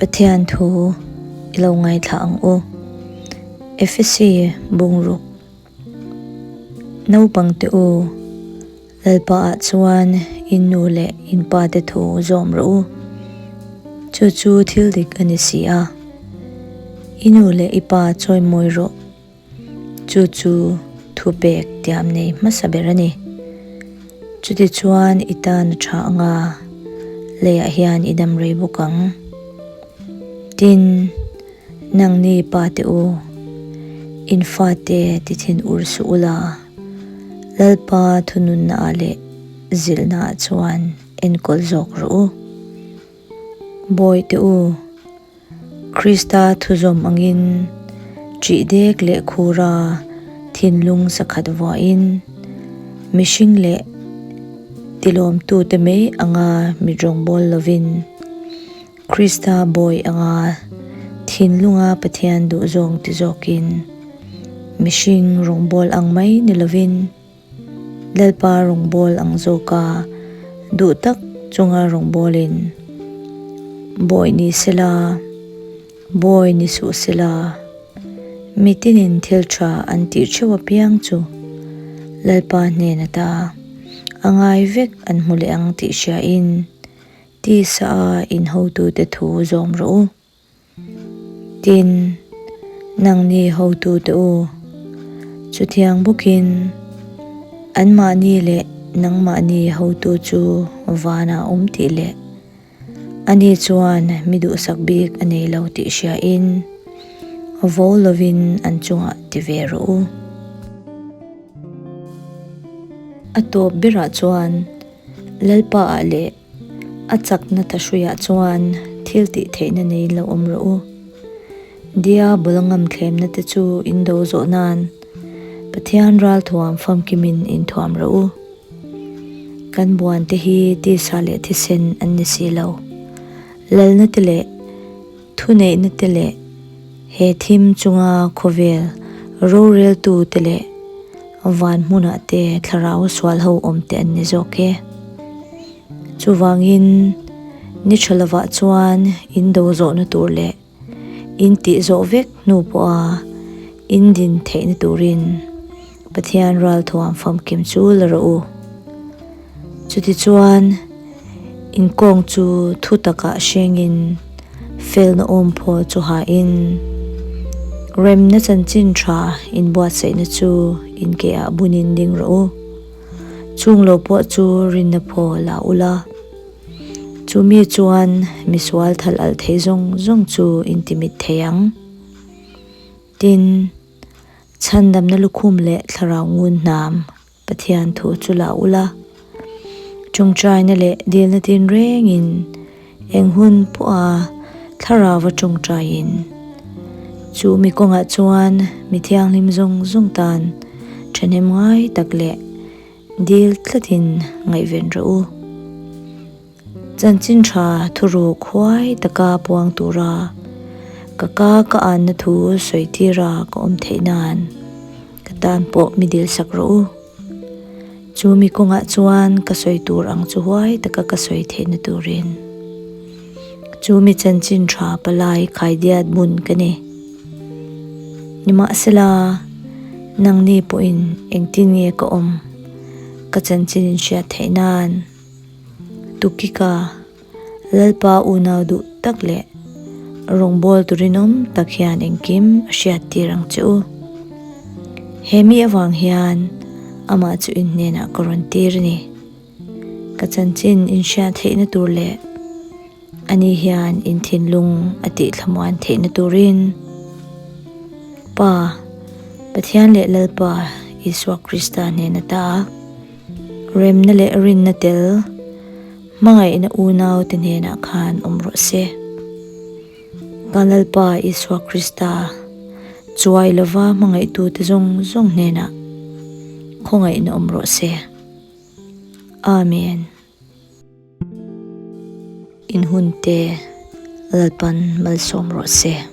Pathian thu i lo ngaithla ang u. Efesi bungruk Naupang te u, Lalpa ah chuan in nu leh in pa te thu zawm rawh u. Chu chu thil dik a ni si a. I nu leh i pa chawimawi rawh. Chu chu thupek tiam nei hmasa ber a ni. Chutichuan i tan a tha anga leiah hian i dam rei bawk ang. Tin, nangni pa te u, in fate ti thin ur suh ula, Lalpa thununnaah leh zilhnaah chuan enkawl zawk rawh u. Bawihte u. Krista thuzawm angin ṭih dek leh khura thinlung sakhat vuahin mihring leh tilawmtute mai anga mi rawngbâwl lovin Krista bawi anga thinlunga Pathian duhzawng ti zawkin mihring rawngbâwl ang mai ni lovin Lalpa rawngbâwl ang zawka duh tak chunga rawngbâwlin bawi ni sela, bawi ni suh sela, mitinin thil tha an tih theuh apiang chu Lalpa hnen ata a ngai vek an hmu leh ang tih hriain tisa a inhotute thu zawm rawh u. Tin, nangni hotute u, chutiang bawkin anmahni leh nangmahni hotu chu vanah awm tih leh ani chuan mi duhsak bik a nei lo tih hriain vo lovin an chungah ti ve rawh u. A tawp berah chuan Lalpaah leh A chakna ta hruiah chuan thil tih theihna nei lo awm rawh u. Diabol ngam thlemna te chu in do zawh nan Pathian ralthuam famkimin in thuam rawh u. Kan buan te hi tisa leh thisen an ni si lo. Lalna te leh thuneihna te leh he thim chunga khawvel roreltu te leh van hmunah te thlarau sual ho awm te an ni zawk e. Chuvangin ni tha lovah chuan in do zawhna tur leh in tih zawh vek hnu pawha in din theihna turin Pathian ralthuam famkim chu la rawh u. Chutichuan in kawng chu thu takah hrengin felna awm phaw chu hain remna chanchin tha inbuatsaihna chu in keah bunin ding rawh u. Chung lo pawh chu rinna phaw la ula, chumi chuan misual thal alh thei zawng zawng chu in ti mit thei ang. Tin, chhandamna lukhum leh thlarau ngun hnam Pathian thu chu la ula, tawngtaina leh dilna tinrengin eng hun pawha thlarauva tawngtaiin chu mi kawngah chuan mi thianghlim zawng zawng tan thahnem ngai tak leh dil tlatin ngaihven rawh u. Chanchin tha thuruk huai taka puang tura ka ka ka anna thu sawi tira ka awm theih nan ka tan pawh mi dil sak rawh u. Chu mi kawngah chuan ka sawi tur ang chu huai taka ka sawi theihna turin chu mi chanchin tha palai khaidiat bun ka ni. Nimahsela, nangni pawhin engtin nge ka awm ka chanchin inhriat theih nan Tukika Lalpa unau duh tak leh rawngbâwl turinawm tak hian engkim a hriat tir ang che u. He mi avang hian amah chu in hnenah ka rawn tir a ni. Ka chanchin in hriat theihna tur leh ani hian in thinlung a tih thlamuan theihna turin Pa, Pathian leh Lalpa Isua Krista hnen ata Remna leh rinna tel hmangaihna unau te hnenah khan awm rawh se. Ka Lalpa Isua Krista chuai lova hmangaihtu te zawng zawng hnenah khawngaihna awm rawh se. Amen. In hun te Lalpan malsawm rawh se.